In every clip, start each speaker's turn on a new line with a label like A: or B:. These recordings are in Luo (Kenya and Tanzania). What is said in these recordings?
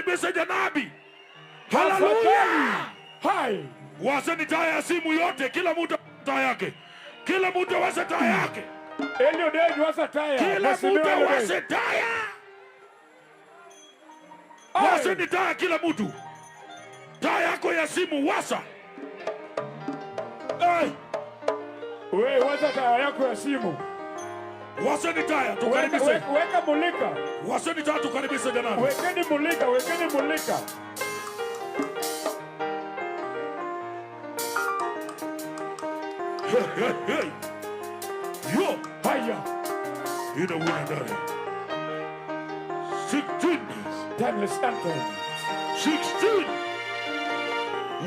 A: Tunakaribisha Janabi. Haleluya!
B: Tafadhali. Hai.
A: Washeni taa ya simu yote, kila mtu taa yake, kila mtu awashe taa yake,
B: Eliud washa taya.
A: Kila mtu
B: Mheshimiwa Eliud.
A: Awashe taya.
B: Hai.
A: Washeni taa, kila mtu, taa yako ya simu washa. Hey,
B: Wewe washa taya yako ya simu.
A: Washeni taya,
B: Weka,
A: tukaribishe.
B: weka mulika.
A: Washeni taa, tukaribishe Janabi.
B: Wekeni mulika, wekeni mulika.
A: Hey, hey, hey. Yo,
B: Haya.
A: Ina wina ndani. 16.
B: Timeless anthem.
A: 16,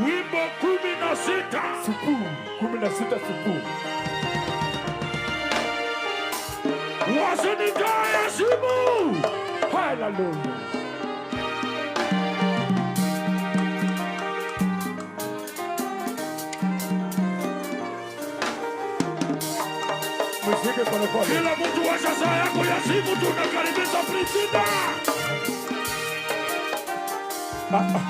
A: wimbo 16.
B: Supu. 16 supu.
A: Washeni taa ya simu.
B: Hallelujah. Muziki polepole.
A: Kila mtu washa saa yako ya simu, tunakaribisha Priscilla.
B: Ah, ah.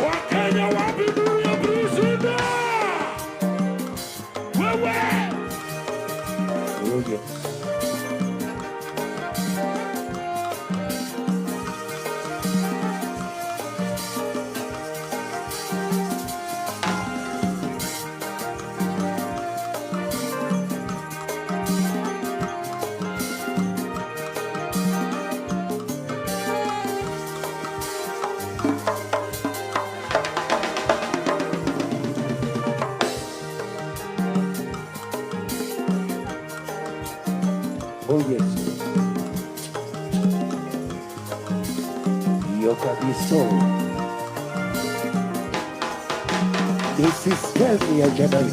A: Wakenya, wapi nuru ya Priscilla? Wewe.
C: Oh yes. Oh yes. Hiyo kabisa. Ni system ya Janabi.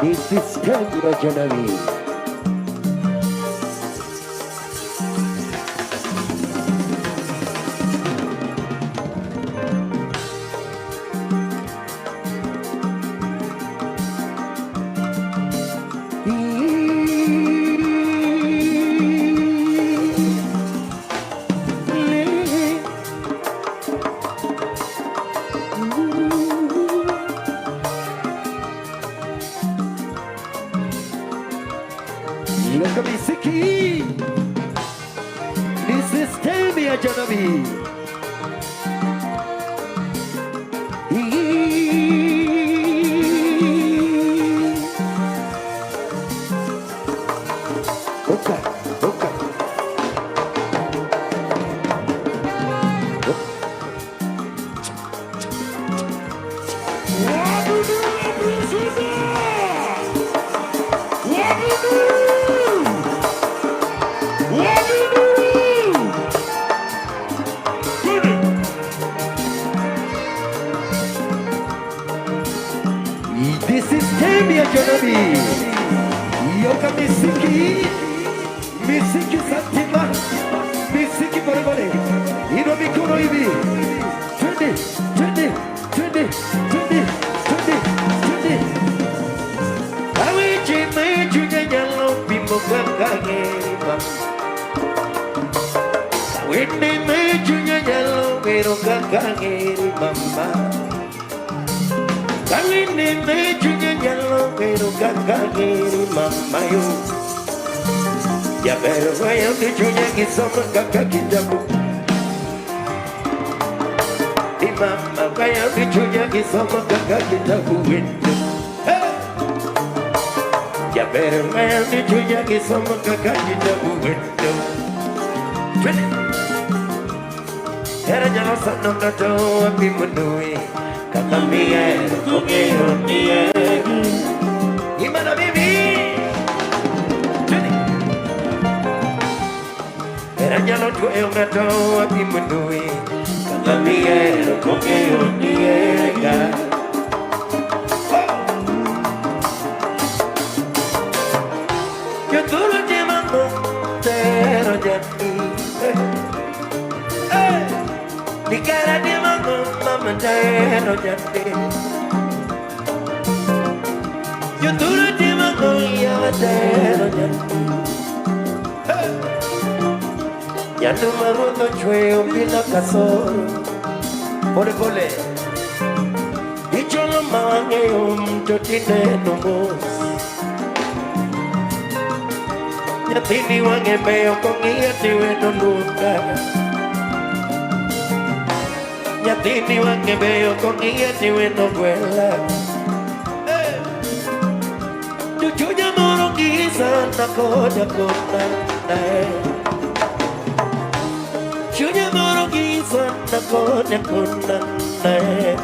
C: Ni system ya Janabi. Yoka misiki ni system ya Janabi. Oka, oka.
A: Wapi nuru ya Priscilla? Wapi nuru? Wapi nuru? Twende.
C: This system ya Janabi. Yoka misiki. Misiki satima. Misiki pole pole. Inua mikono hivi. Twende, twende, twende, twende, twende, twende. Aweche mechunya nyalo pimo kaka ngema. Awene mechunya nyalo wero kaka ngeri mama. Awene mechunya nyalo wero kaka ngeri mama yo. Jaber weyo ni chunya kisoma kaka kitabu. Ni mama weyo ni chunya kisoma kaka kitabu wendo. Hey! Jaber weyo ni chunya kisoma kaka kitabu wendo. Twende. Hera nyalo sano ng'ato wapi munduwe kaka miel kong'eyo nie. Imana bibi. Twende. Hera nyalo tweyo ng'ato apimoni. Kaka mihero kong'eyo ni herega. Jothuru timo tero jati. Nikara timo mama tero jati. Jothuru timo yawa tero jati. Nyandu maruodh ochweyo bila kasoro. Pole pole. Icholo mawang'eyo to tineno mos. Nyathini wang'e beyo kong'iyo tiweno luonga. Nyathini wang'e beyo kong'iyo tiweno gwela. To chunya moro giza nakoda kona nae. Chunya moro giza nakoda kona nae.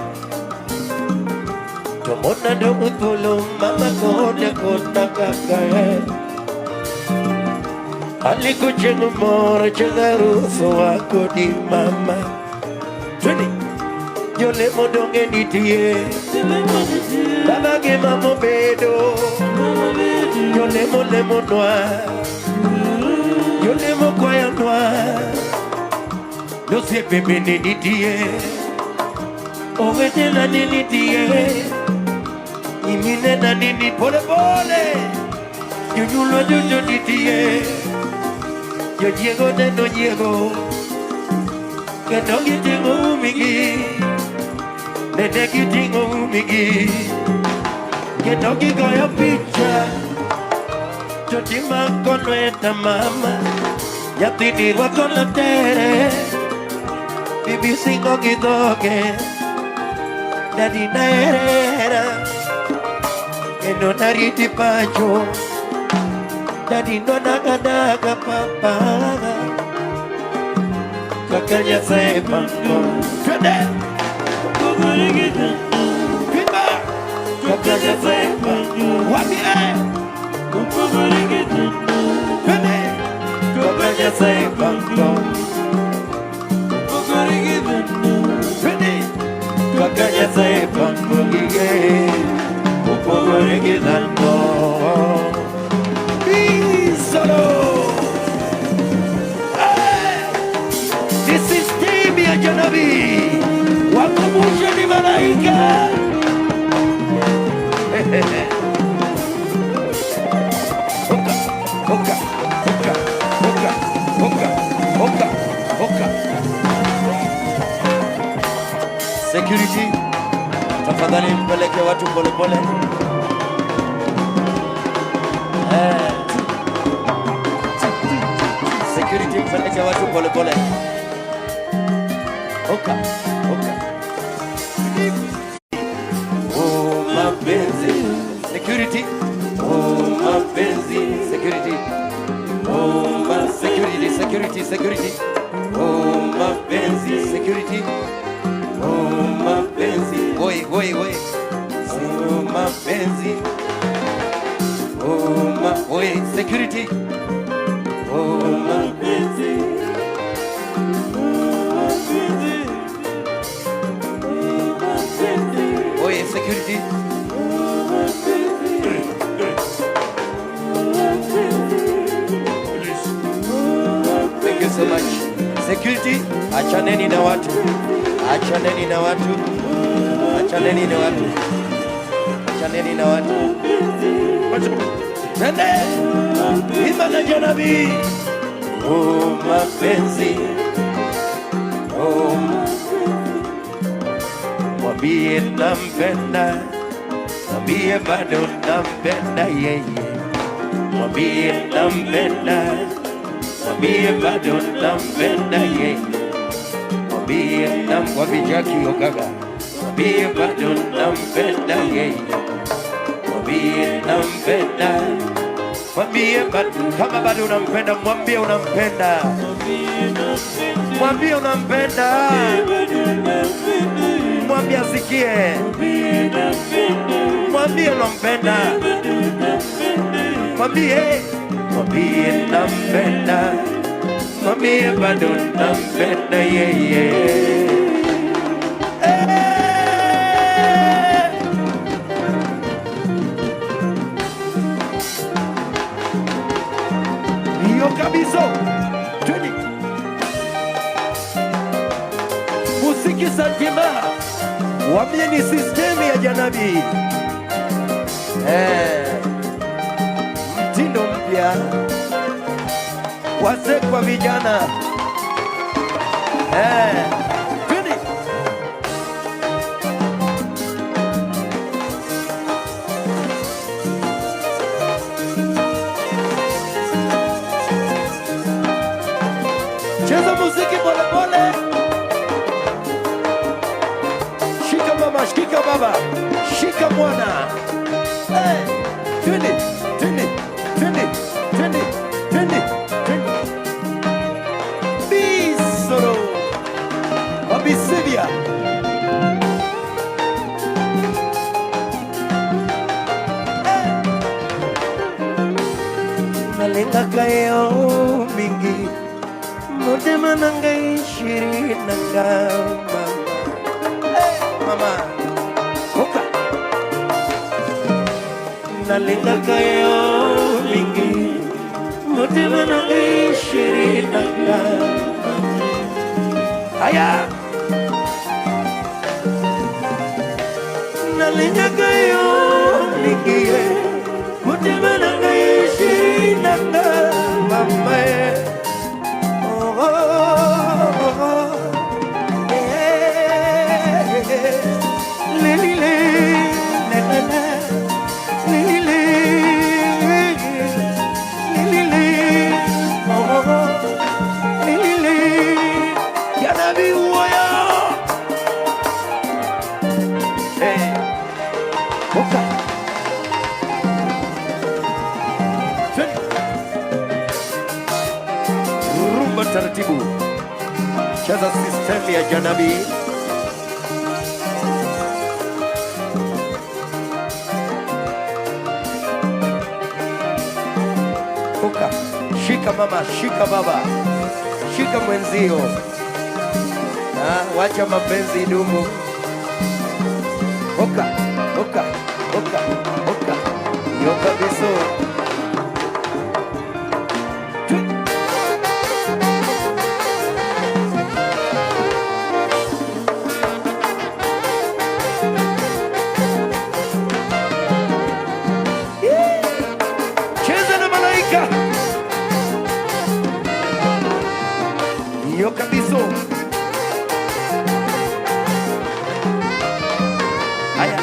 C: To mona dong thuolo mama koda kona kaka e. Aliko chieng' moro chieng' arus wakodi mama. Twende. Jolemo donge nitie. Baba gi mama obedo. Jolemo lemonwa. Jolemo kwayonwa. Osiepe bende nitie. Owetena ni nitie. Nyiminena ni pole pole. Jonyuolwa duto nitie. Jojiego neno nyiego. Kendo giting'o umigi. Nene giting'o umigi. Kendo gigoyo picha. To timako lweta mama. Nyathini rwako latere. Bibi singo gi dhoge. Daddy naerera. Kendo nariti pacho. Daddy nodagadaga papa. Kaka Nyasaye pango. Twende. Pimba. Kaka Nyasaye pango. Wapi eh? Twende. Kaka Nyasaye pango. Twende. Kaka Nyasaye pango gige. Opogore gi dhano. Bisolo. Hey! This is team ya Janabi. Wakumbushe ni malaika. Hoka, hoka, hoka, hoka, hoka, hoka, hoka.
D: Security, tafadhali mpeleke watu polepole. Eh. Security, mpeleke watu polepole. Hoka, hoka. Oh, mapenzi. Security. Oh, mapenzi. Security. Oh, ma security, security, security. Oh, mapenzi. Security. Oh, mapenzi. Oi, oi, oi. Oh, mapenzi. Oh, ma oi, security. Oh, mapenzi. Oh, mapenzi. Oh, mapenzi. Oi, security. Oh, mapenzi.
A: Please.
D: Thank you so much. Security, achaneni na watu. Achaneni na watu. Achaneni na watu. Achaneni na watu. Twende. Imba na Janabi. Oh, mapenzi. Oh, mwambie nampenda. Mwambie bado nampenda yeye. Mwambie nampenda. Mwambie bado nampenda yeye. Mwambie nam wapi Jackie Ogaga. Mwambie bado nampenda yeye. Mwambie nampenda. Mwambie bado kama bado unampenda, mwambie unampenda. Mwambie unampenda. Mwambie asikie. Mwambie unampenda. Mwambie, mwambie nampenda.
C: Mwambie bado nampenda yeye. Hiyo kabisa. Twende. Muziki Santima, wambie ni sistemu ya Janabi. Eh, mtindo mpya, wazee kwa vijana. Eh, twende. Cheza muziki polepole. Shika mama, shika baba, shika mwana. Eh, twende, twende, twende, twende, twende, twende. Bisoro. Wabisivya. Nalingaka yo mingi motema na ngai shiri na nga mama. Eh, mama koka nalingaka yo mingi motema na ngai shiri na nga mama. Haya, nalingaka yo mingi eh, motema na ngai shiri na nga mama eh. Oh, oh, oh, eh, le, le, le, la, la, la, le, le, le, le, le, oh, oh, oh, le, le, le. Janabi uoyo. Eh, oka. Twende. Rumba taratibu, cheza sistemu ya Janabi. Kuka, shika mama, shika baba, shika mwenzio. Ah, wacha mapenzi idumu. Oka, oka, oka, oka, yoka biso. Cheza na malaika. Yoka biso. Haya.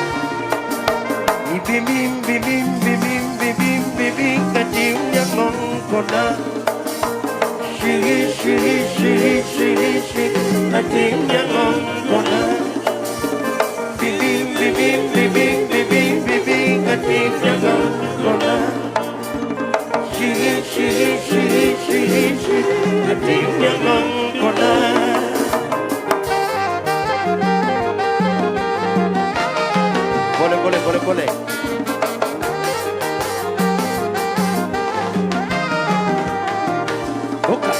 C: Bim bim bim bim bim bim bim bim kati ya ngongkona. Shiri shiri shiri shiri shiri kati ya ngongkona. Bim bim bim bim bim bim bim bim kati ya ngongkona. Shiri shiri shiri shiri shiri kati ya ngongkona. Pole pole pole pole. Oka.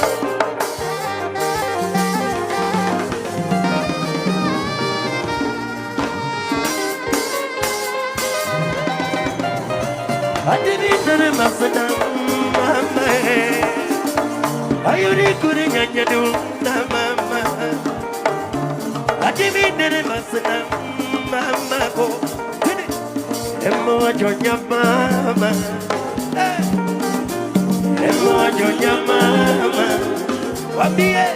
C: Adini masana mama ayuri kuri nyanyadu na mama Adini masana mama ko Emo ajonya mama Emo ajonya mama Wambie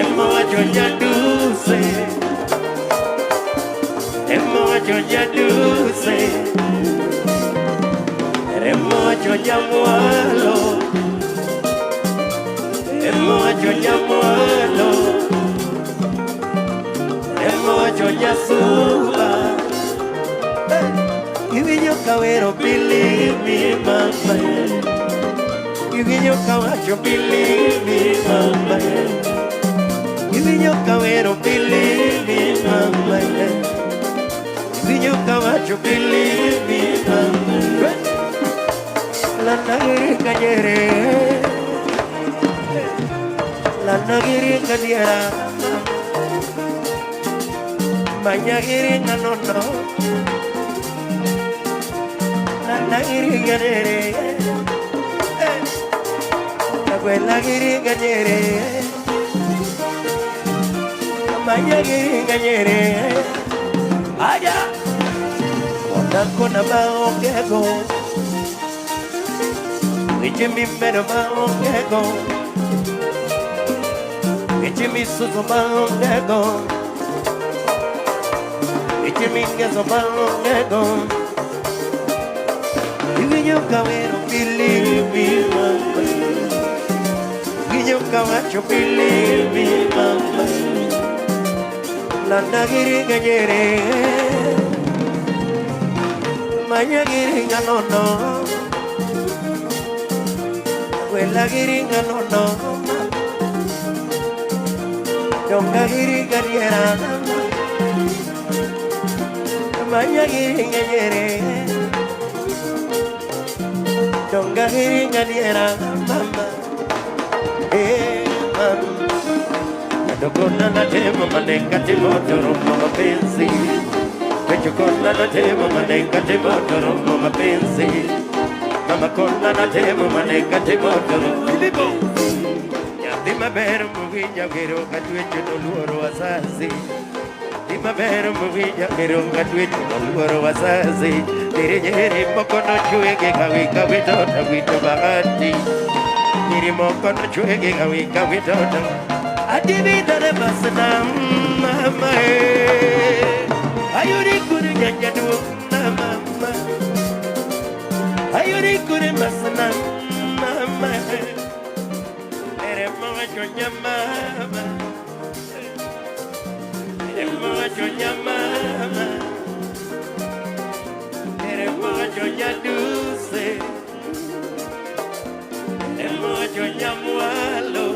C: Emo ajonya dulce Emo ajonya dulce Emo ajonya mwalo Emo ajonya mwalo Emo ajonya suba Iwinyo kawero believe me mama Iwinyo kawacho believe me mama Iwinyo kawero believe me mama Iwinyo kawacho believe me mama La tagere kanyere Lanagiringa diera Manyagiringa nono Lanagiringa dere Abuelagiringa nyere Manyagiringa nyere Aya Kona kona maongego Weche mimbero maongego Weche misuzo maongego Weche mingezo maongego Iwinjo kawero pili mama Iwinjo kawacho pili mama Lanagiringa nyere Manyagiringa nono Abuelagiringa nono Dongagiringa diera Manyagiringa nyere Dongagiringa diera mama Eh mama Dogona na tema manenga timo toro mapenzi Pechokona na tema manenga timo toro mapenzi Mama kona na tema manenga timo toro Filipo Nyathi maber mowinja gero katwecho noluoro wazazi Nyathi maber mowinja gero katwecho noluoro wazazi Nyiri nyiri moko nochwegi kawika witoto wito bahati Nyiri moko nochwegi kawika witoto Adibidare masana mama Ayuri kuri nyanya du mama Ayuri kuri masana mama Ere mawa chonya mama Ere mawa chonya mama Ere mawa chonya dulce Ere mawa chonya mwalo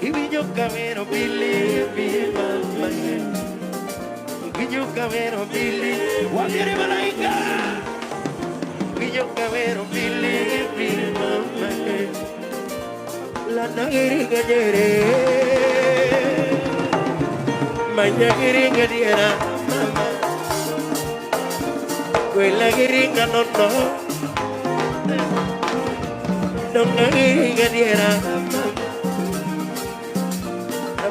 C: Iwinjo kawero pili mama Iwinjo kawero pili Wabiri malaika Iwinjo kawero pili mama Lanagiringa nyere Manyagiringa diera mama Gwelagiringa nono Dongagiringa diera mama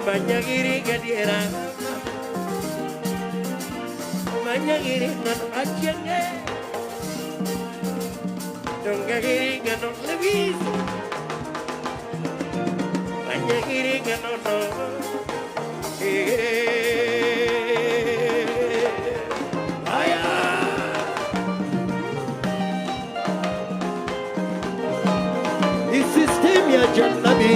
C: Manyagiringa diera Manyagiringa no achenge Dongagiringa no Luis Manyagiringa nono Aya Ni system ya Janabi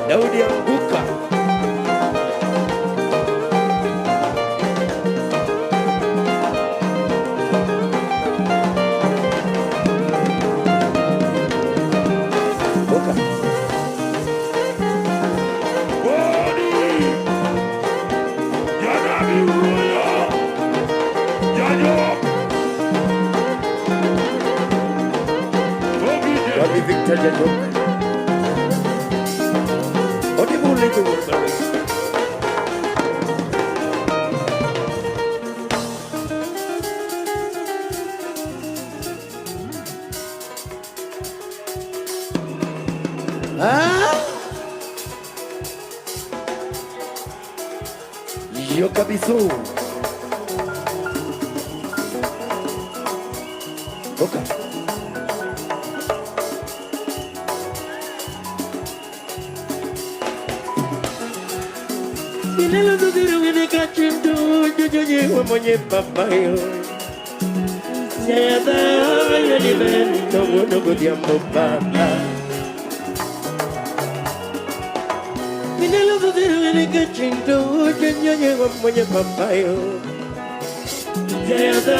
C: Daudi anguka. Jajajuk. Odibule tu. Ah! Yo kabisu. Oka. Minelo tudiru ngene kachindu jojoye mwenye papayo. Nyada yoni bento wono godiambo papa. Minelo tudiru ngene kachindu jojoye mwenye papayo. Nyada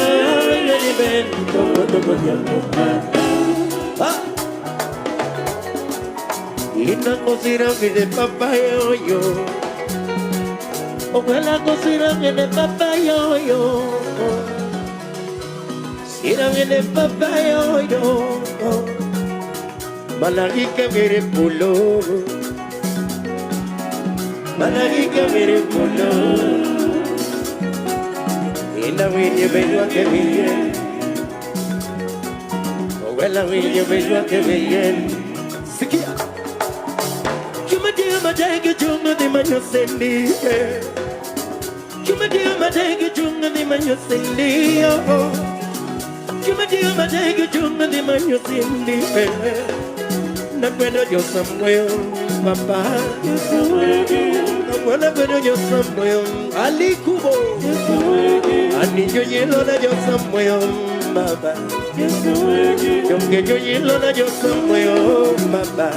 C: yoni bento wono godiambo papa. Ah! Ina cosira ngene papayo yo. Ojalá cosira viene papá yo yo. Sira viene papá yo yo. Malaika mere pulo. Malaika mere pulo. Ina winye bello que bien. Ojalá winye bello que bien. Sikia. Chuma madege chunga de manyo sendi. Chuma madege chunga de manyo sendi. Chuma madege chunga de manyo sendi. Na kwendo yo samuel papa. Na kwendo yo samuel Ali Kubo. Ani yo yelo na yo samuel baba. Yo que yo yelo na yo samuel baba.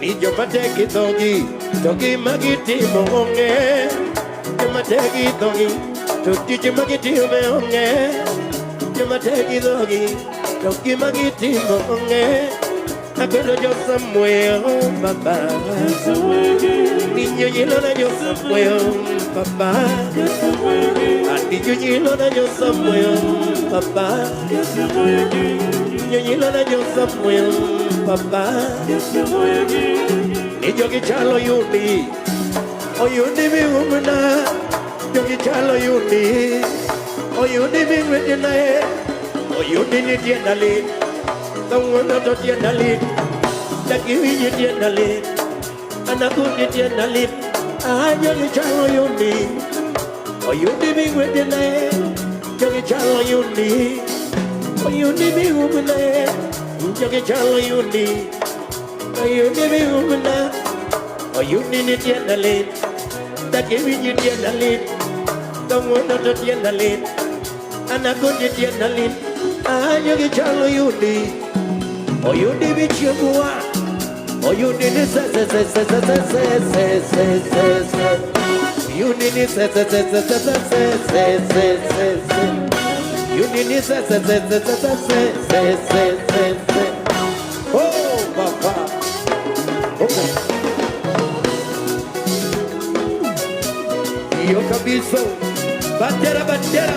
C: Ni yo mateki togi, togi magiti monge. Yo mateki togi, togi magiti monge. Yo mateki togi, togi magiti monge. Akwendo yo Samuel baba. Niño yelo na yo Samuel papá. Niño yelo na yo Samuel papá. Niño yelo na yo Samuel papá. Ni yo que chalo yuni, o yuni mi umna. Yo que chalo yuni, o yuni mi umna. O yuni ni tienda li, tongona to tienda li. Taki ni tienda li, anaku ni tienda li. Ah, yo que chalo yuni, o yuni mi umna. Yo que chalo yuni, o yuni mi umna. Yo que chalo yuni, o yuni mi umna. O yuni ni tienda li, taki ni tienda li, tongona to tienda li. Anaku ni tienda li. Ah, yo que chalo yuni, o yuni mi chibua, o yuni ni se se se se se se se se se se. Yuni ni se se se se se se se se se se. Yuni ni se se se se se se se se se se. Oh, papa. Oh. Yo kabiso, bandera bandera.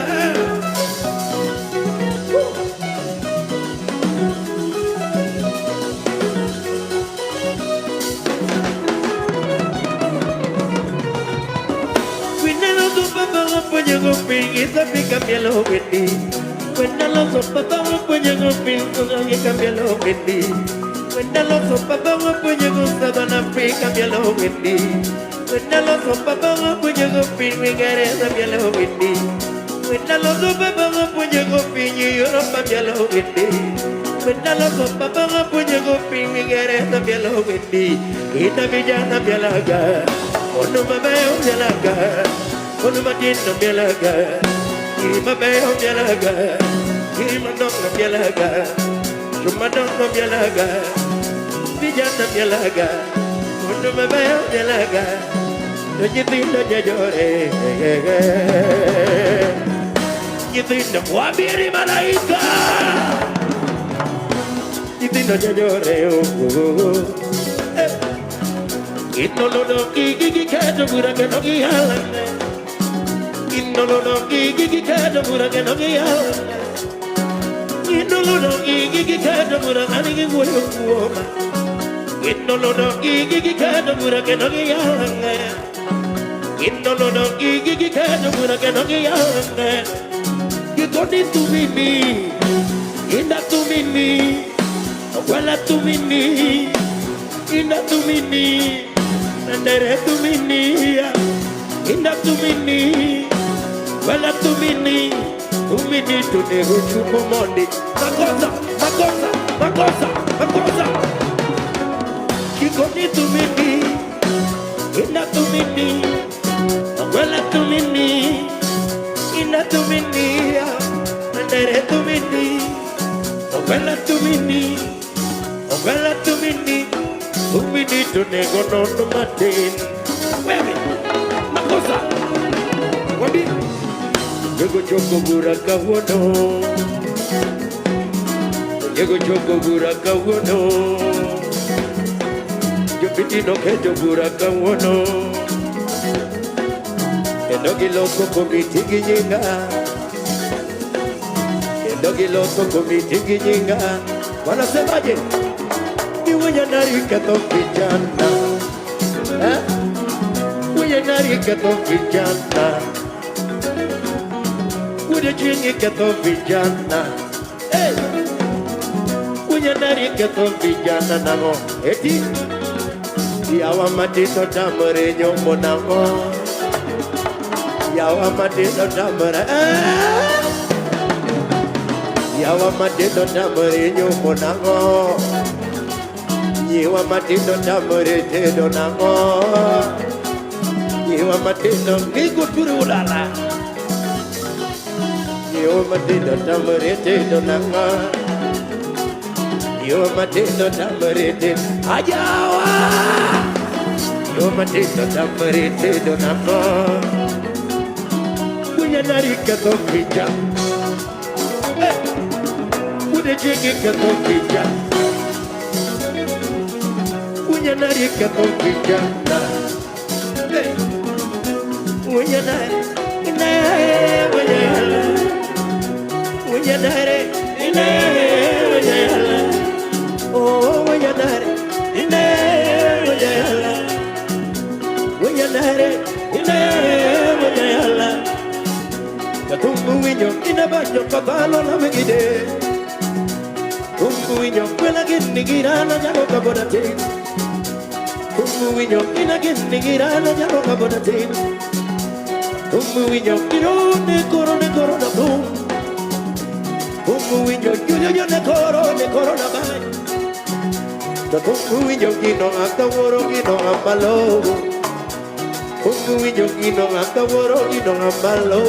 C: Nyithindo wabiri malaika. Nyithindo jajore Inolono gigi keto bura kendo gihalane. Inolono gigi keto bura kendo gihalane. Inolono gigi kado mura anigi wuoyo kuoma. Inolono gigi kado mura kendo giyang'e. Inolono gigi kado mura kendo giyang'e. Gikoni tumini, inda tumini, ogwala tumini, inda tumini, ndere tumini, inda tumini, wala tumini, tumini tunego chumo mondi. Makosa, makosa, makosa, makosa. Kikoni tumini, inda tumini, ogwala tumini, inda tumini, ndere tumini, ogwala tumini, ogwala tumini, tumini tunego nono matin. Wewe, makosa. Wabi. Jego choko bura kawuono. Jego choko bura kawuono. Jopiti noketo bura kawuono. Kendo giloko komiti gi nyinga. Kendo giloko komiti gi nyinga. Wanasemaje? Ni wenye nari ketho vijana. Eh? Wenye nari ketho vijana. Wenye chingi ketho vijana. Hey! Wenye nari ketho vijana nang'o? Eti? Yawa matindo tamore nyombo nang'o? Yawa matindo tamore. Eh! Yawa matindo tamore nyombo nang'o? Nyiwa matindo tamore tedo nang'o? Nyiwa matindo gigo turi ulala. Nyiwa matindo tamore tedo nang'o? Nyiwa matindo tamore tedo ajawa. Nyiwa matindo tamore tedo nang'o? Kunya nari ketho picha. Eh! Kude chingi ketho picha. Kunya nari ketho vijana. Hey! Kunya nari, ina, kunya yala. Kunya nari, ina, kunya yala. Oh, kunya nari, ina, kunya yala. Kunya nari, ina, kunya yala. Katumbu winyo, ina banyo kabalo na megide. Kumbu winyo, kwela gini girana jalo kaboda tin. Kumbu winyo, ina gini girana jalo kaboda tin. Kumbu winyo, irone korone korona boom. Kumbu winyo, yo yo ne korone korona bai. Kumbu winyo gino akaworo gino ambalo. Kumbu winyo gino akaworo gino ambalo.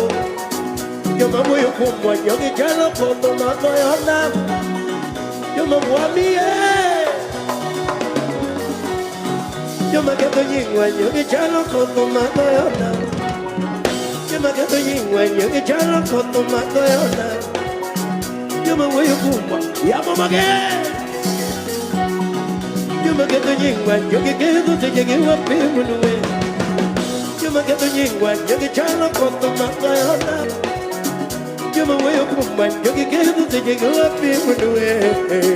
C: Yo mamuyo kumwa yogi jalo koto makoyona. Yo mamwamie. Yo maketo nyingwa yogi jalo koto makoyona. Yo maketo nyingwa yogi jalo koto makoyona. Yo mamuyo kumwa ya mamage. Yo maketo nyingwa yogi kedo tejege wapimunuwe. Yo maketo nyingwa yogi jalo koto makoyona. Yo me voy a comer, yo que quiero te llego a pie.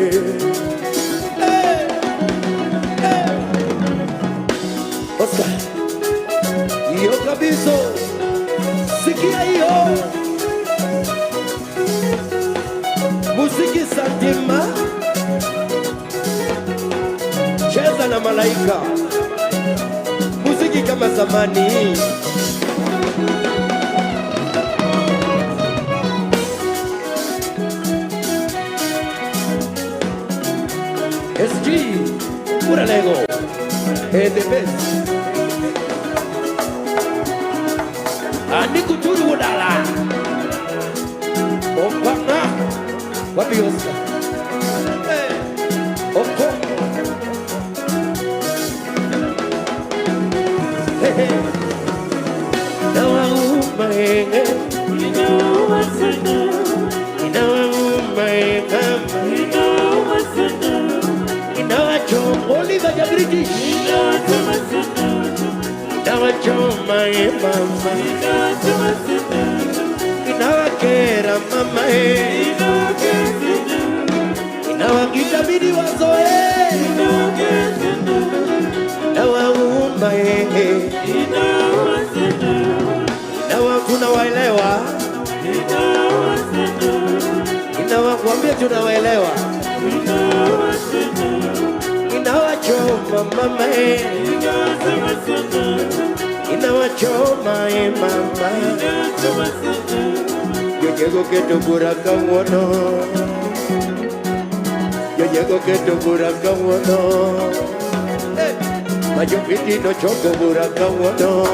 C: Oscar, yo kabiso, sikia hiyo muziki santima, cheza na malaika, muziki kama zamani. SG, pura Lego, the best. Andikuturu wudala. Opanga, wapi Oscar? Hey, Oko. Hey, hey. Inawauma enge,
B: Inauma sana,
C: inawauma mama,
B: inauma sana,
C: inawachoma Oliver ya British,
B: inawachoma sana,
C: inawachoma mama,
B: inawachoma sana,
C: inawakera mama
B: inawakera sana.
D: Waambie tunawaelewa. Inawachoma mama eh. Inawachoma eh mama. Yo llego que tu bura kawuono. Yo llego que tu bura kawuono. Hey. Majofiti no choko bura kawuono.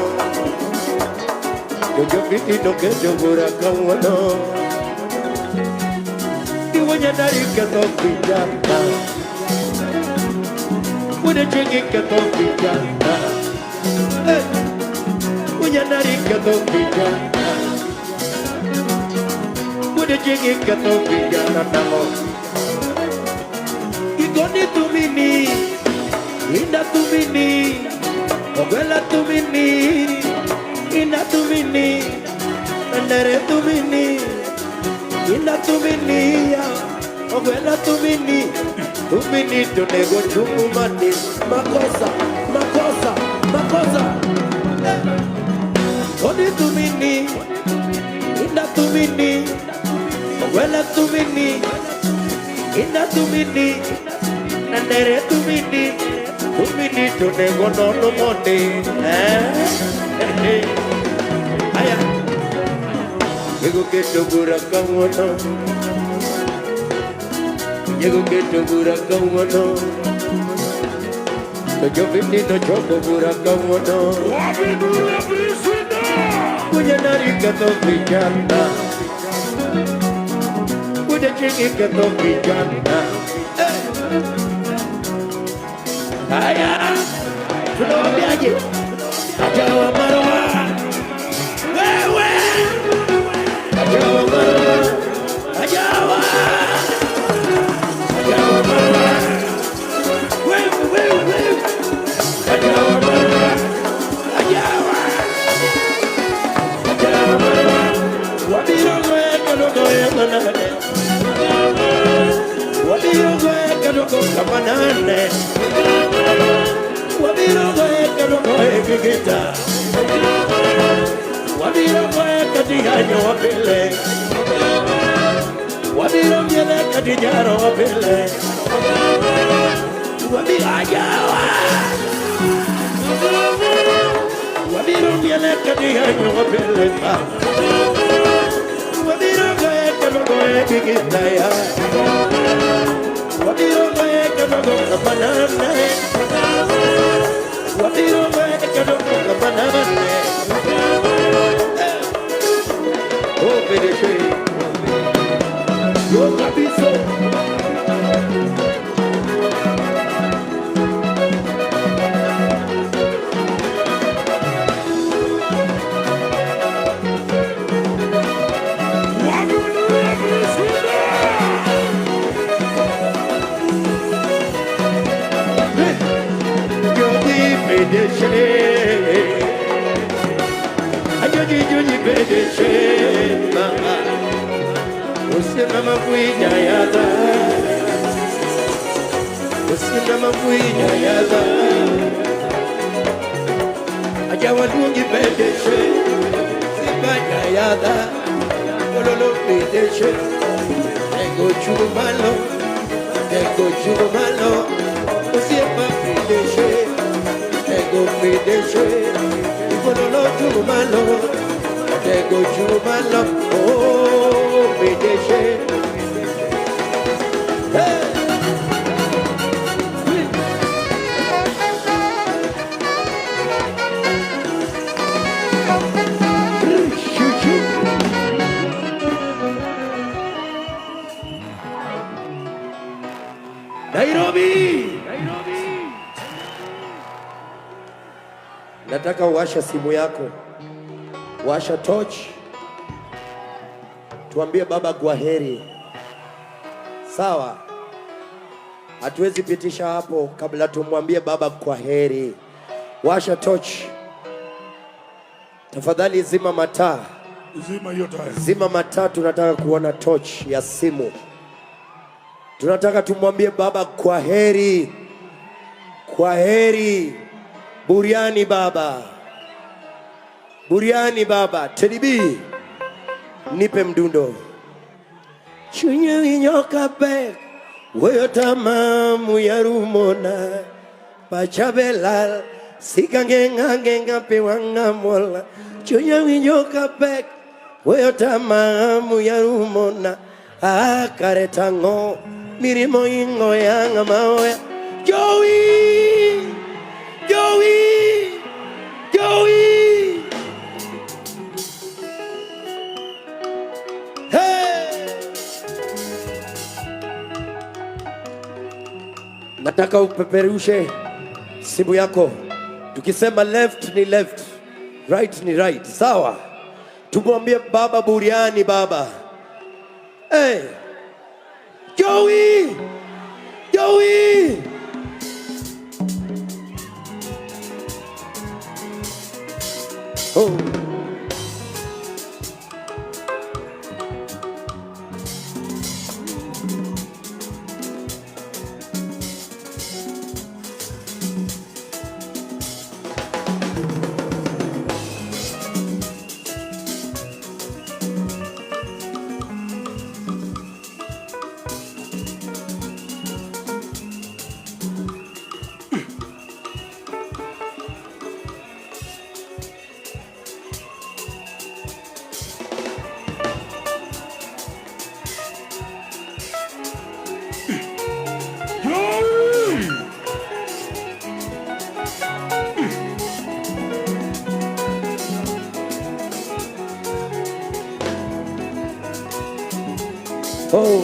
D: Jojofiti no keto bura kawuono. Iwonya dari ketho vijana. Wuod Achieng' ketho vijana. Hey. Wuod ketho vijana. Wuod Achieng' ketho vijana nang'o? Gigoni tumini, Inda tumini, Ogwela tumini, Inda tumini, Andere tumini, Inda tumini, ya, Ogwela tumini, tumini tonego chungu mani, makosa, makosa, makosa. Eh. Odi tumini, Inda tumini, Ogwela tumini, Inda tumini, Nandere tumini, tumini tonego nono mondi. Eh? Eh, eh. Aya. Yego keto bura kawuono. Yego keto bura kawuono. To jofiti no choko bura kawuono.
A: Wapi nduru ya Priscilla?
D: Kuja ketho vijana. Wuod Achieng' ketho vijana. Eh. Haya, tunawaambiaje? Ajawa marwa. Wewe. Ajawa marwa. Ajawa. Ajawa marwa. Wewe, wewe, wewe. Ajawa marwa. Ajawa. Ajawa marwa. Wabiro goye kendo goye manade. Wabiro goye kendo go kamanane. Wabiro goye kendo goye gigita. Wabiro goye kati yanyo wapile. Wabiro miele kati jaro wapile. Wabiro ajawa. Wabiro miele kati yanyo wapile. Wabiro goye kendo goye gigita ya. Wabiro goye kendo go kamanane. Wabiro goye kendo go kamanane. Oh, PDG. Yo kabiso.
A: Wapi nduru ya Priscilla?
D: Joji PDG. Joji joji PDG. Mama. Usimama kuija yadha. Usimama kuija yadha. Ajawa luongi PDG. Sibanya yadha. Ololo PDG. Tego chumalo. Tego chumalo. Osiepa PDG. Tego PDG. Ololo chumalo. Tego chumalo. Oh, PDG. Hey! Choo-choo. Nairobi! Nataka uwasha simu yako, washa torch, tuambie baba kwa heri. Sawa, hatuwezi pitisha hapo kabla tumwambie baba kwa heri. Washa torch tafadhali, zima mataa,
A: Zima hiyo taa.
D: Zima mataa. Tunataka kuona torch ya simu. Tunataka tumwambie baba kwa heri, kwa heri. Buriani baba, buriani baba. Teddy B, nipe mdundo.
C: Chunya winjo ka pek, wuoyo tama muya rumona. Pacha be lal, sika ngeng'a ngeng'a pi wang'a muol. Chunya winjo ka pek, wuoyo tama muya rumona. Ah, kare tang'o, mirimo ingo yang'a maoya. Joey! Joey! Joey! Hey! Nataka upeperushe simu yako. Tukisema left ni left, right ni right. Sawa? Tumwambie baba buriani baba. Hey! Joey! Joey! Oh.
A: Joey!
C: Oh.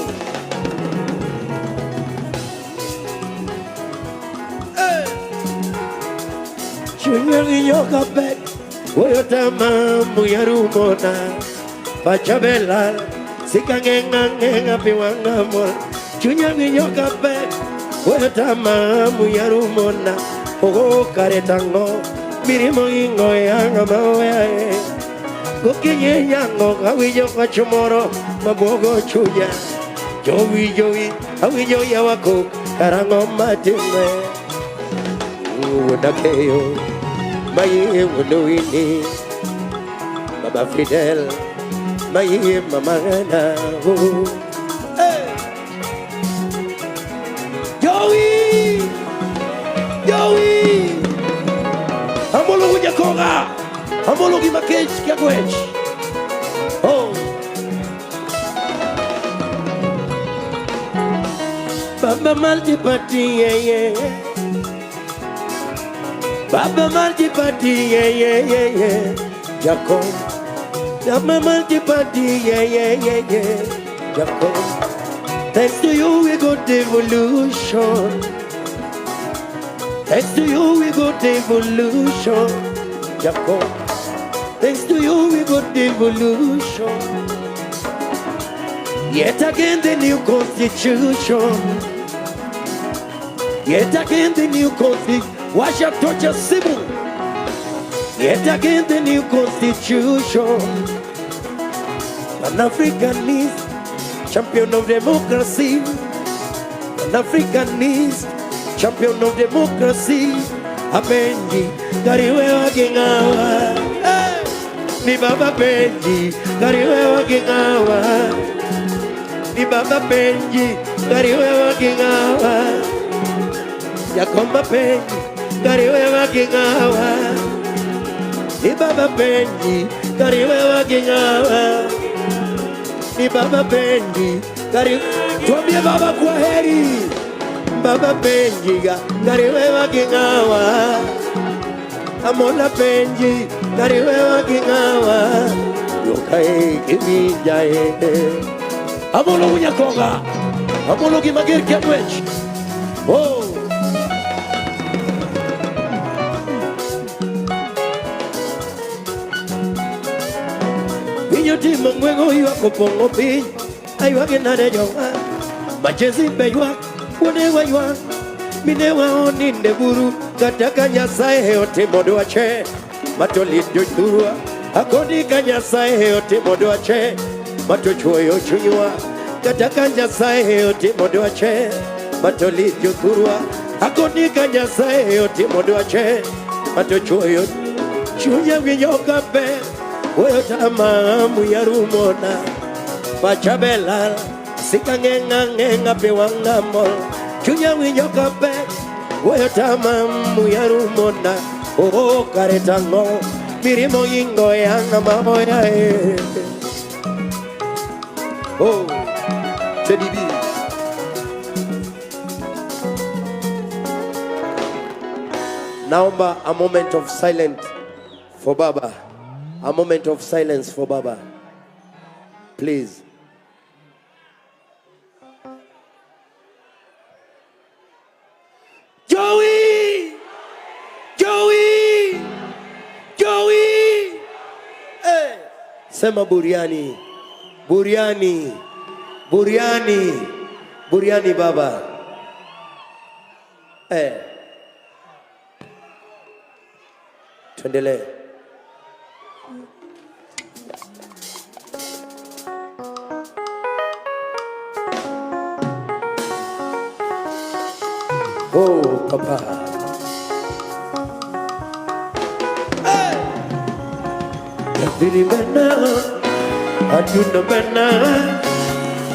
C: Hey. Chunya winjo ka pek, wuoyo tama muya rumona. Pacha be lal, sika ngeng'a ngeng'a pi wang'a muol. Chunya winjo ka pek, wuoyo tama muya rumona. Ogo kare tang'o, mirimo ingo yang'a maoya e. Gokinyi nyango awinjo wach moro mabuogo chunya. Jowi jowi awinjo yawa kok karang'o matime. Wuod Akeyo mayie wuon Winnie. Baba Fidel mayie mama Rena. Oh. Hey! Joey! Joey! Amolo Winyakoga! Amolo gi makech kia gwech. Oh. Baba multi-party, yeah, yeah. Baba multi-party, yeah, yeah, yeah, yeah. Jacob. Baba multi-party, yeah, yeah, yeah, yeah. Jacob. Thanks to you we got evolution. Thanks to you we got evolution. Jacob. Thanks to you we got evolution. Yet again the new constitution. Yet again the new constitution. Washa tocha simu. Yet again the new constitution. Pan Africanist, champion of democracy. Pan Africanist, champion of democracy. Apenji, kariwe wakingawa. Hey! Ni baba Benji, kariwe wakingawa. Ni baba Benji, kariwe wakingawa. Jakomba Benji, kariwe wakingawa. Ni baba Benji, kariwe wakingawa. Ni baba Benji, kariwe. Tuambie baba kwa heri. Baba Benji, kariwe wakingawa. Amola Benji, kariwe wakingawa. Yokae kiminjae. Amolo Winyakoga. Amolo gimager kiamwech. Oh. Piny otimo ng'weng'o ywak opong'o piny aywagi nade jowa machezi be ywak wuonewa ywak minewa oninde buru kata ka Nyasaye otimo dwache matolit jothurwa akoni ka Nyasaye otimo dwache matochuoyo chunywa kata ka Nyasaye otimo dwache matolit jothurwa akoni ka Nyasaye otimo dwache matochuoyo chunya winjo ka ber wuoyo tama muya rumona pacha be lal Sika ng'eng'a ng'eng'a pi wang'a mol. Chunya winjo ka pek. Wuoyo tama muya rumona. Oh, kare tang'o. Mirimo ingo yanga mamoya e. Oh, Teddy B. Naomba a moment of silence for Baba. A moment of silence for Baba. Please. Joey! Joey! Joey! Hey! Sema buriani. Buriani. Buriani. Buriani baba. Eh. Tuendelee. Oh, papa. Hey! Nyathini bana, adundo bana,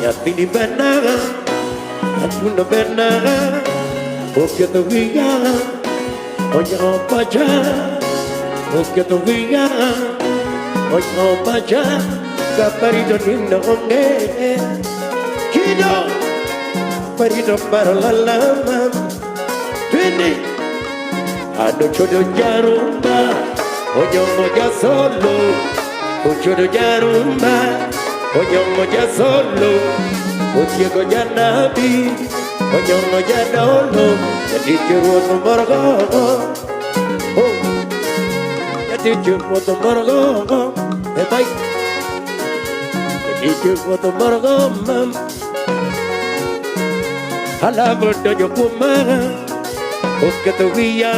C: nyathini bana, adundo bana, oketho wiya, onyawo pacha, oketho wiya, onyawo pacha, kaparito nindo onge, kido, parito paro lalama, twende, ado chodo jarumba, onyongo ja solo, ochodo jarumba, onyongo ja solo, otiego janabi, onyongo ja dolo, jatich ruoth morgo, oh, jatich ruoth morgo, e mai, jatich ruoth morgo, mam, alabo donjo kuoma, oketho wiya,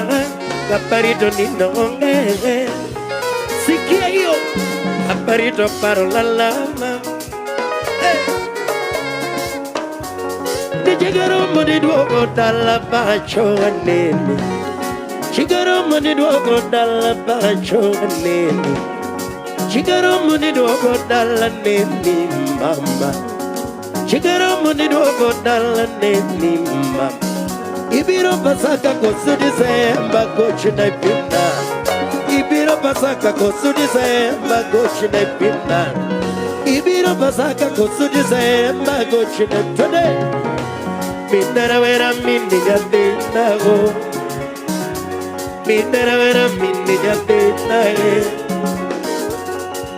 C: kaparito nindo onge, sikia hiyo, kaparito paro lalama, hey. Chigaromo ni duogo dala pacho anene, Chigaromo ni duogo dala pacho anene, Chigaromo ni duogo dala neni mama, Chigaromo ni duogo dala neni mama. Ibiro pasaka kosu Disemba gochina pina, Ibiro pasaka kosu Disemba gochina pina, Ibiro pasaka kosu Disemba gochina today. Minera vera mini jatina go, Minera vera mini jatina e,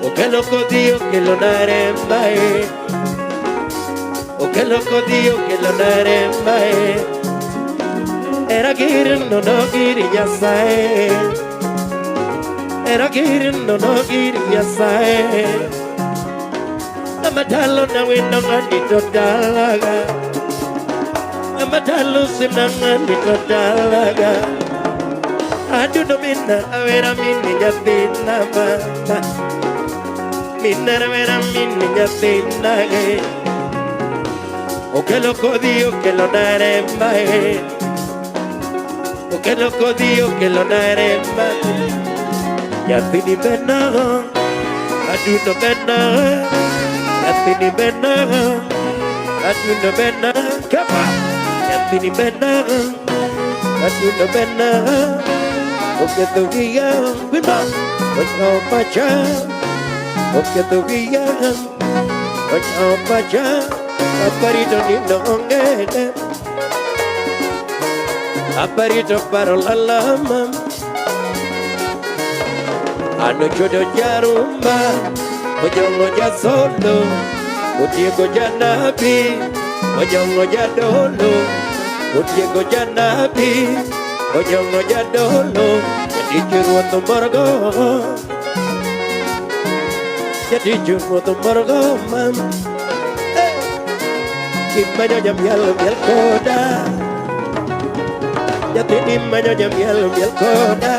C: O que loco Dio que lo naremba e, O que loco Dio que lo naremba e, Era girin no no giri nyasae, Era girin no no giri nyasae, Amatalo na wino ngani to dalaga, Amatalo simnanga nito dalaga, Aduno minna awera minni nyathina mama, Minna awera minni nyathina e, Okelo kodhi okelo naremba e, Okelo kodhi okelo naremba, Nyathini bena, aduno bena, Nyathini bena, aduno bena, Kapa! Nyathini bena, adundo bena, oketho wiya, wimba, onyawo pacha, oketho wiya, onyawo pacha, aparito nindo onge, aparito paro lalama, ano chodo jarumba, onyongo jasolo, otiego janabi, onyongo jadolo, otiego janabi, onyongo jadolo, jatich ruoth morgo, jatich ruoth morgo mam, imanyo jamiel miel koda, nyathini manyo jamiel miel koda,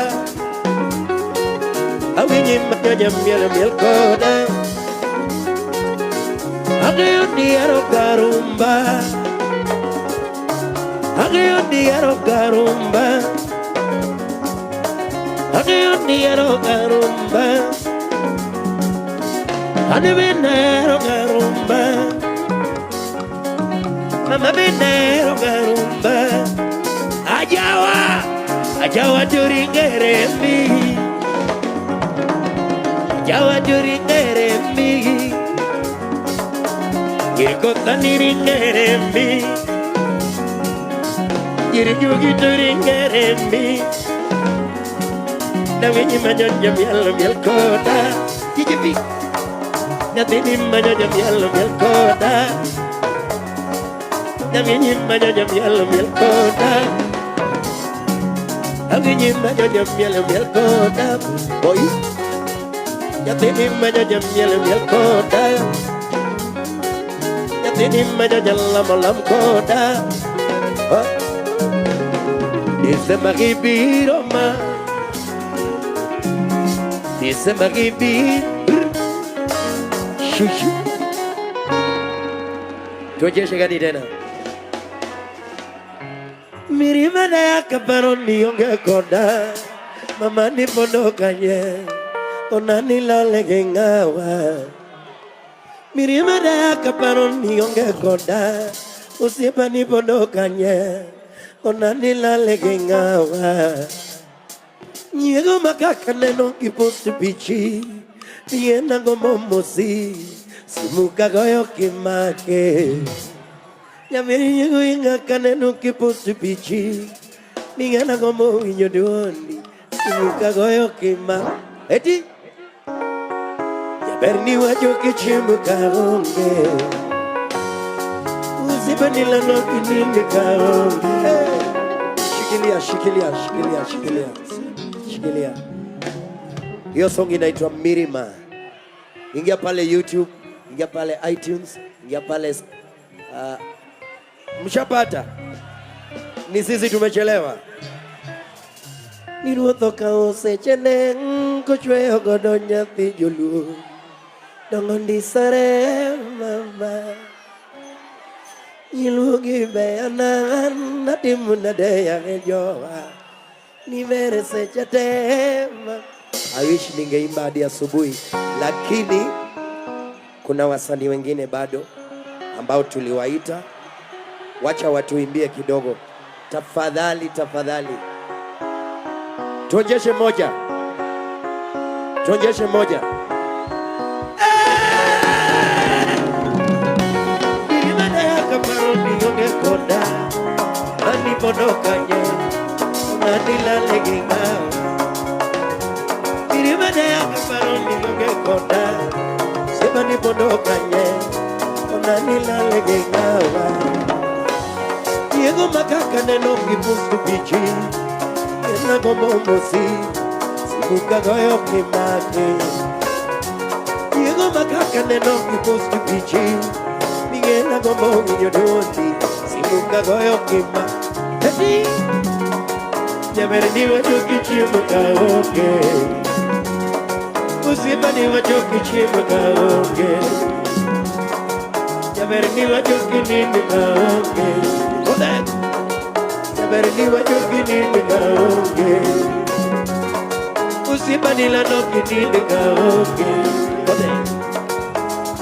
C: awinyi manyo jamiel miel koda, Ang'eyo ni ero garumba, Ang'eyo ni ero garumba, Ang'eyo ni ero garumba, Anebe nero garumba, Mama benero garumba. Ajawa, ajawa turingerembi. Ajawa turingerembi. Girkota niringerembi. Girjugi turingerembi. Nawinyi manyonya miel miel kota. Jijibi. Nathini manyonya miel miel kota. Nawinyi manyonya miel miel kota. Nawinyi manyonya miel miel kota. Boy. Nathini manyonya miel miel kota. Nathini manyonya lam lam kota. Oh. Dice Magibiroma. Dice Magibir. Shushu.
D: Tuonyeshe gani tena?
C: Mirima na yakaparo nionge koda. Mama nipondokanye. Onani lale gengawa. Mirima na yakaparo nionge koda. Usipa nipondokanye. Onani lale gengawa. Nyiego makaka neno kiposti pichi. Niena gomo mosi. Simuka goyo kimake. Nyamiri nyiego inga kaneno kiposti pichi. Ningena gomo winyo duondi. Simuka goyo kima. Eti. Jaber ni wacho kichiemo kaonge. Usipa nilano kininde kaonge.
D: Shikilia, shikilia, shikilia, shikilia. Shikilia. Hiyo song inaitwa Mirima. Ingia pale YouTube, ingia pale iTunes, ingia pale mshapata. Ni sisi tumechelewa.
C: Ni ruoth okawo sechene kochweyo godo nyathi joluo. Dongo ndisore mama. Nyiluo gi beyana natimo nade yaye jowa. Ni mere seche te ma.
D: I wish ningeimba hadi asubuhi, lakini kuna wasanii wengine bado ambao tuliwaita. Wacha watuimbie kidogo. Tafadhali, tafadhali. Tuonyeshe moja. Tuonyeshe moja.
C: Mirima yakaparo nionge koda. Ani ponokanye. Onani lale gingawa. Mirima yakaparo nionge koda. Sema nipondokanye. Onani lale gingawa. Diego makaka neno kipustu pichi. Ena gomo mosi. Simuka goyo kimake. Diego makaka neno kipustu pichi. Miguel gombo winyo duondi. Simuka goyo kima. Eti. Jaber ni wacho kichiemo kaonge. Osiepa ni wacho kichiemo kaonge. Jaber ni wacho kininde kaonge. Ode. Jaber ni wacho kininde kaonge. Osiepa ni lano kininde kaonge. Ode.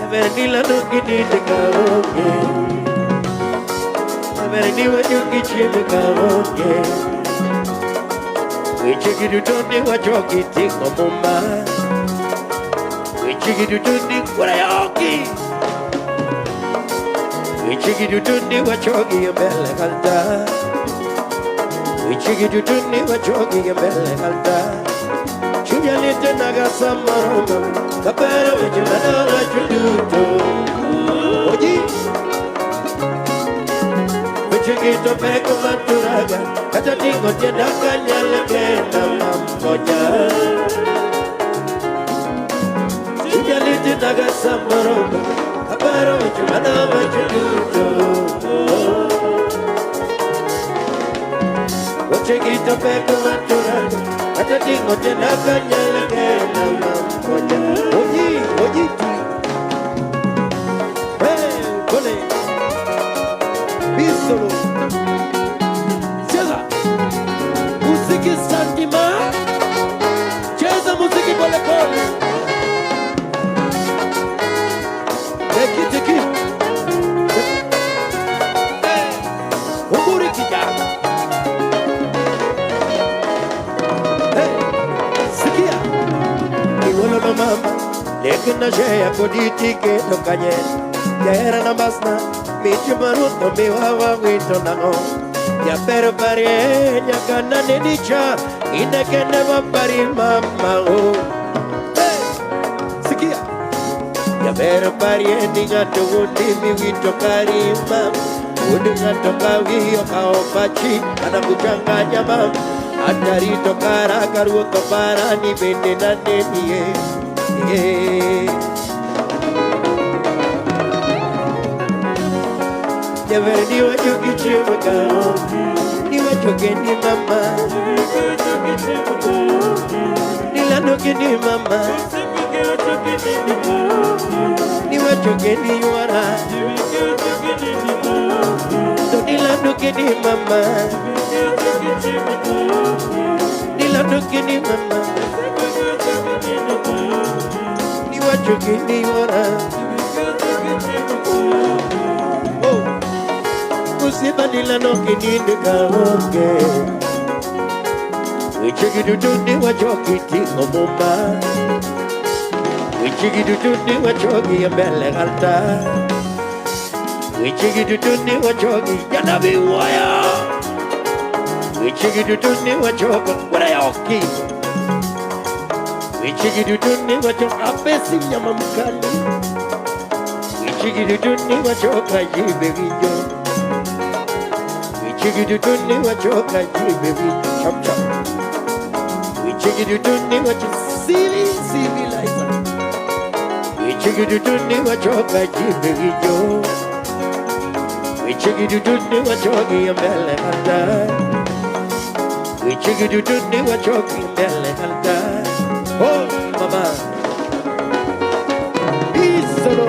C: Jaber ni lano kininde kaonge. Jaber ni wacho kichiemo kaonge. Weche giduto ni wacho kiting'o muma. Weche giduto ni kurayoki. Weche giduto ni wacho gi e mbele altar. Weche giduto ni wacho gi e mbele altar. Chunya litnaga samoro kaparo weche manowacho duto. Oji. Weche gito pek maturaga. Kata ting'o tienda kanyal kenda mamkonya. Chunya litnaga samoro kaparo weche manowacho duto. Weche gito pek maturaga. Kata ting'o tienda kanyal kenda mamkonya.
D: Oji, oji. Hey, pole. Bisolo. Cheza. Muziki santima. Cheza muziki pole pole. Teki teki.
C: na share kodi tiketo kanye. Jahera na masna mich maruth omiwa wawito nang'o. Jaber parie nyaka naneni cha ine kende mapari mama o. Hey! Sikia. Jaber parie ni ng'ato wuondi miwito kari mama. Wuod ng'ato ka wiyi okawo pachi anakuchanganya mama. Atarito kara karuoth opara ni bende nanenie. Yeah. Jaber ni wacho gi chiemo ka, ni wacho gi ni mama, nilando gi ni mama, ni wacho gi ni ywara, to nilando gi ni mama, nilando gi ni mama, ni wacho gi ni ywara. Oh, osiepa nilando kinind kaonge. Weche gi duto ne wacho kiting'o muma. Weche gi duto ne wacho gi e mbele altar. Weche gi duto ne wacho gi janabi wuoyo. Weche gi duto ne wacho go. Weche gi duto ne wacho apesi nyama mkali. Weche gi duto ne wacho ka ji be winjo. Weche gi duto ne wacho ka ji be winjo. Chop chop. Weche gi duto ne wacho sili civilizer. Weche gi duto ne wacho ka ji be winjo. Weche gi duto ne wacho gi e mbele altar. Weche gi duto ne wacho gi mbele altar. Oh, mama. Isolo.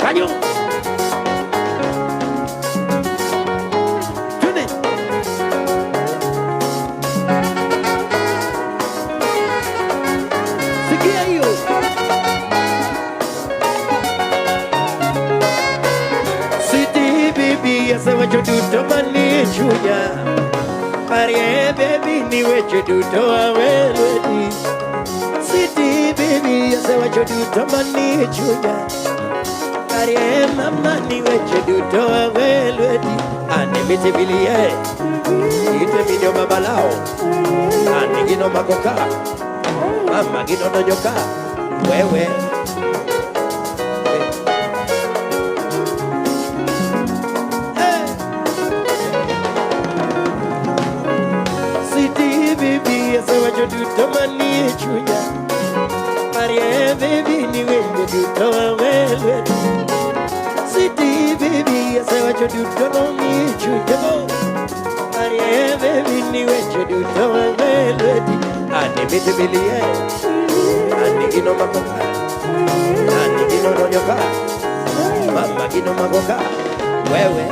C: Kanyo. Twende. Sikia hiyo. Sweetie baby, asewacho duto manie chunya. Parie baby, ni weche duto awe lweti. Sweetie baby, asewacho duto manie chunya. Parie mama, ni weche duto awe lweti. Ane mitibilie, ite minyo babalao. Ane gino makoka, mama gino donjo ka. Wewe. Hey. Sweetie baby, asewacho duto manie chunya. Parie baby, ni weche duto awe lweti. Sweetie baby, asewacho duto manie chunya. Parie baby, ni weche duto awe lweti. Ane mitibilie, ane gino makoka, ane gino donjo ka, mama gino makoka. Wewe,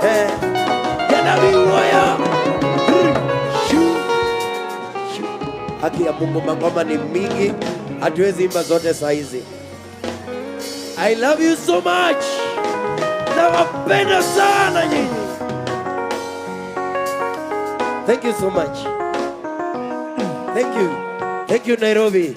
C: eh, janabi wuoyo. Shu, shu. Haki ya Mungu, mangoma ni mingi, hatuwezi imba zote saa hizi. I love you so much. Nawapenda sana nyinyi. Thank you so much. Thank you. Thank you, Nairobi.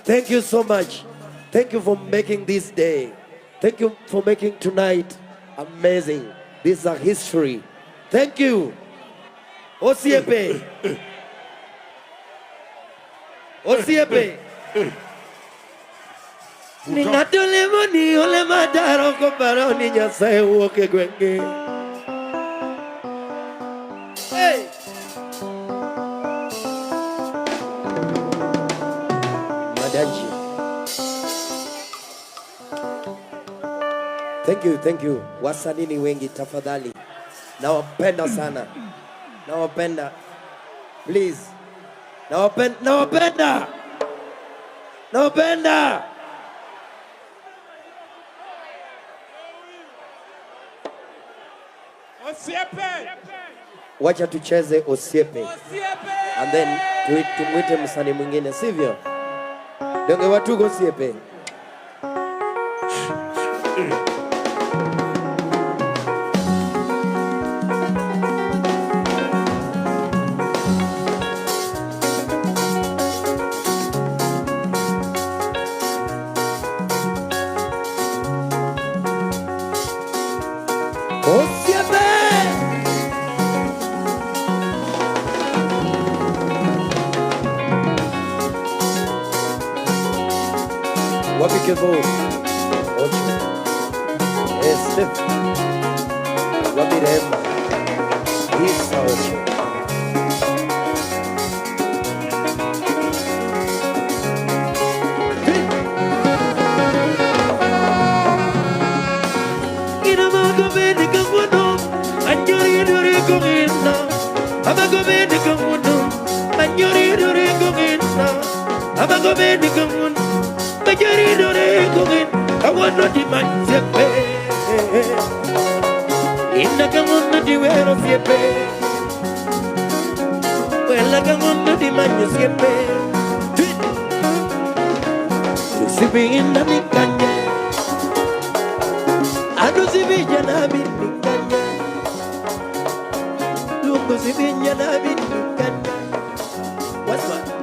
C: Thank you so much. Thank you for making this day. Thank you for making tonight amazing. This is a history. Thank you. Osiepe. Osiepe. Ni ng'ato lemo ni ole madaro koparo ni Nyasaye wuok e gwenge. Hey! Madanji. Thank you, thank you. Wasanii ni wengi tafadhali. Nawapenda sana. Nawapenda. Please. Nawapenda, nawapenda. Nawapenda.
E: Osiepe!
D: Wacha tucheze Osiepe.
E: Osiepe!
D: And then tumwite msanii mwingine, sivyo? Donge watugo Osiepe. 4, 8. Steph. Wabirema. Isa Ocho. What's that?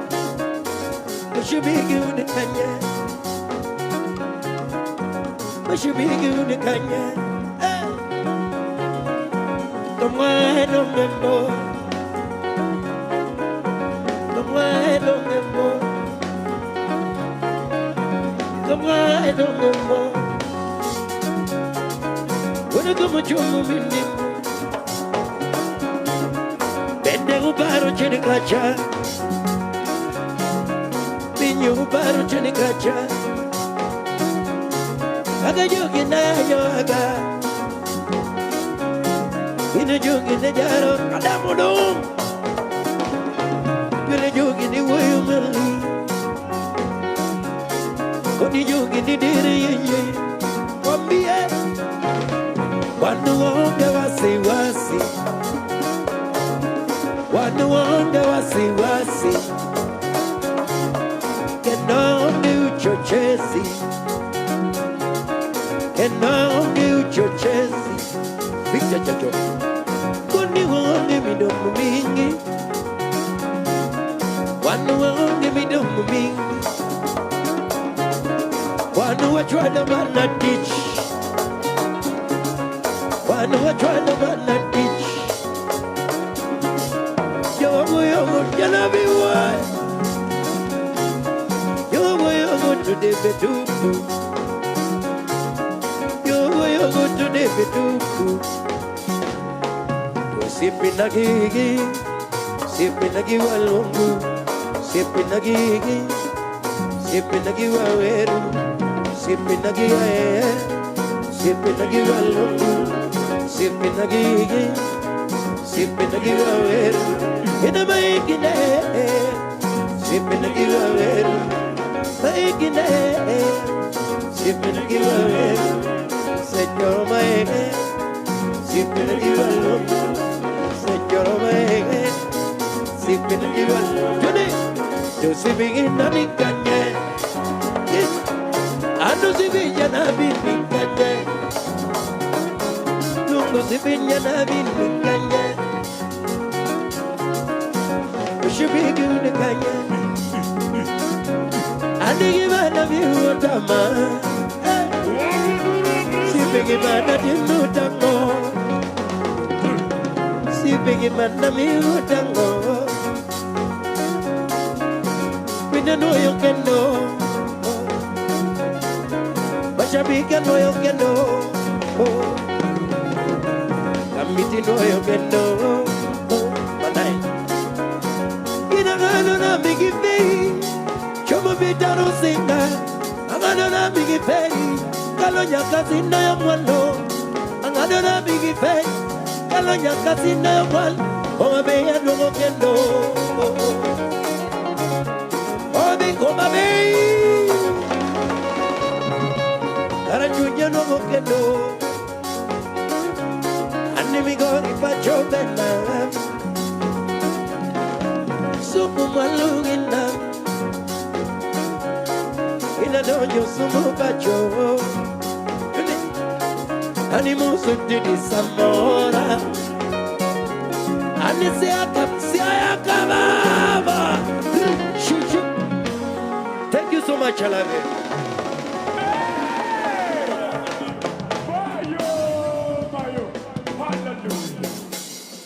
D: Thank you so much, I love you.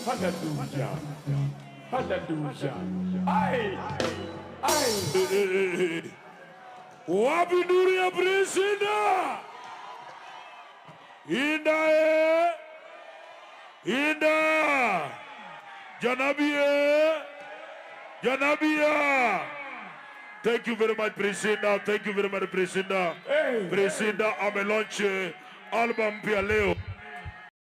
A: Hallelujah. Hallelujah. Hallelujah. Aye. Aye. Wapi nduru ya Prince Indah? Indah e. Indah. Janabi e. Janabia. Thank you very much, Prince Indah. Thank you very much, Prince Indah.
E: Hey.
A: Prince Indah amelaunch album mpya leo.